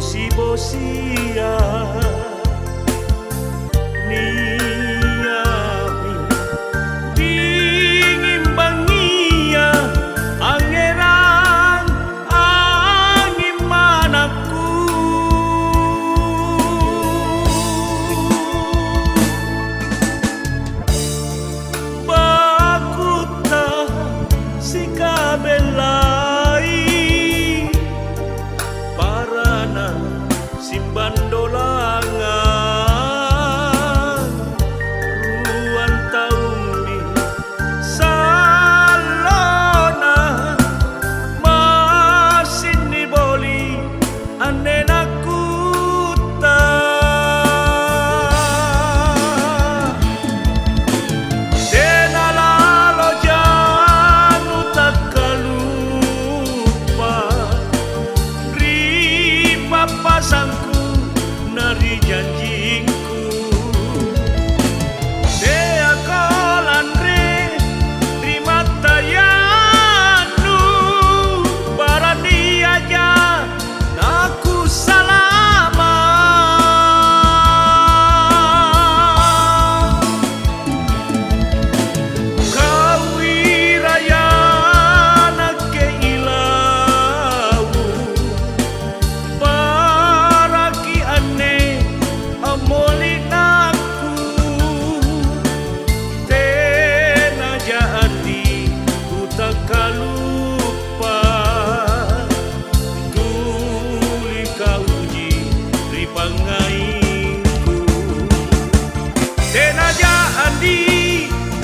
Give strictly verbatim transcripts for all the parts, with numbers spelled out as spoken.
Sibosia nia'mi dinging bangngia, angngerang anging manakku. Bakutta sikabellai parana simbandolangang. Ruang taummi sallona massing niboli anne nakutta. Tena laloja nutakkaluppa ri pappasangku na ri janjingku. Teako lanre ri mattayannu, baraniaja nakusalama. Kau iraya nakke ilau, baraki anne ammoli'nakku. Tenaja andi kutakkaluppa, tuli kauji ri pangngaingku. Tenaja andi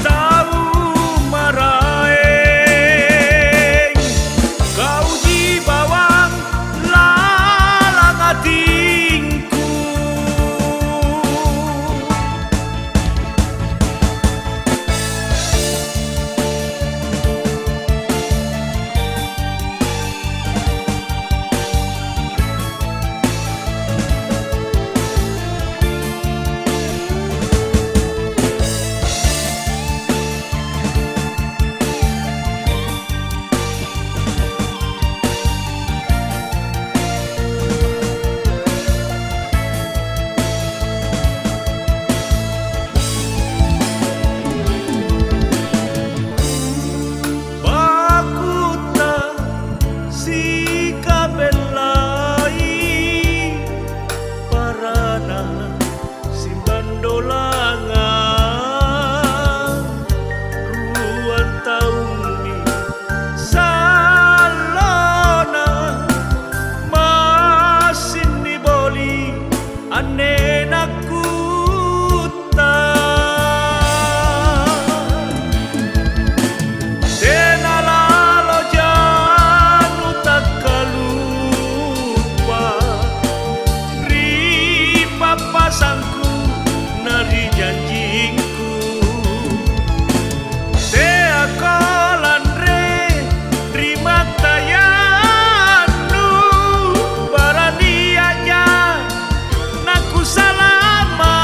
tau maraeng, kauji bawang lalang atingku. Bakutta sikabellai parana simbandolangang. Ruang taummi sallona massing niboli anne nakkutta. Tena laloja nutakkaluppa ri pappasangku na ri janjingku. Teako lanre ri mattayannu, baraniaja nakusalama.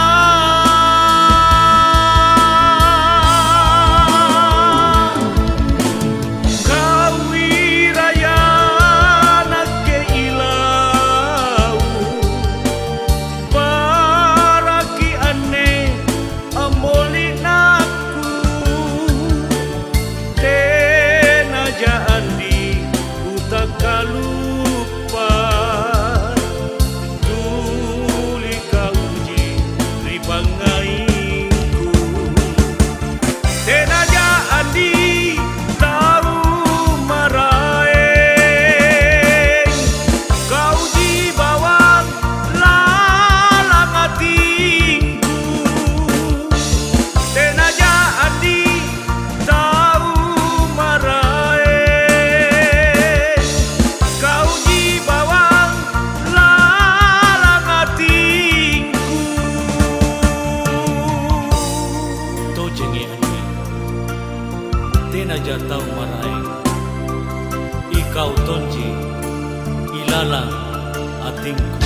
Kau iraya nakke ilau, baraki anne ammoli'nakku. Tenaja andi kutakkaluppa, tuli kauji ri pangngaingku. Tenaja andi tau maraeng, kauji bawang lalang atingku. Tenaja andi tau maraeng, kauji bawang lalang atingku. Tojengi anne, tenaja tau maraeng, ikau tonji ilalang atingku.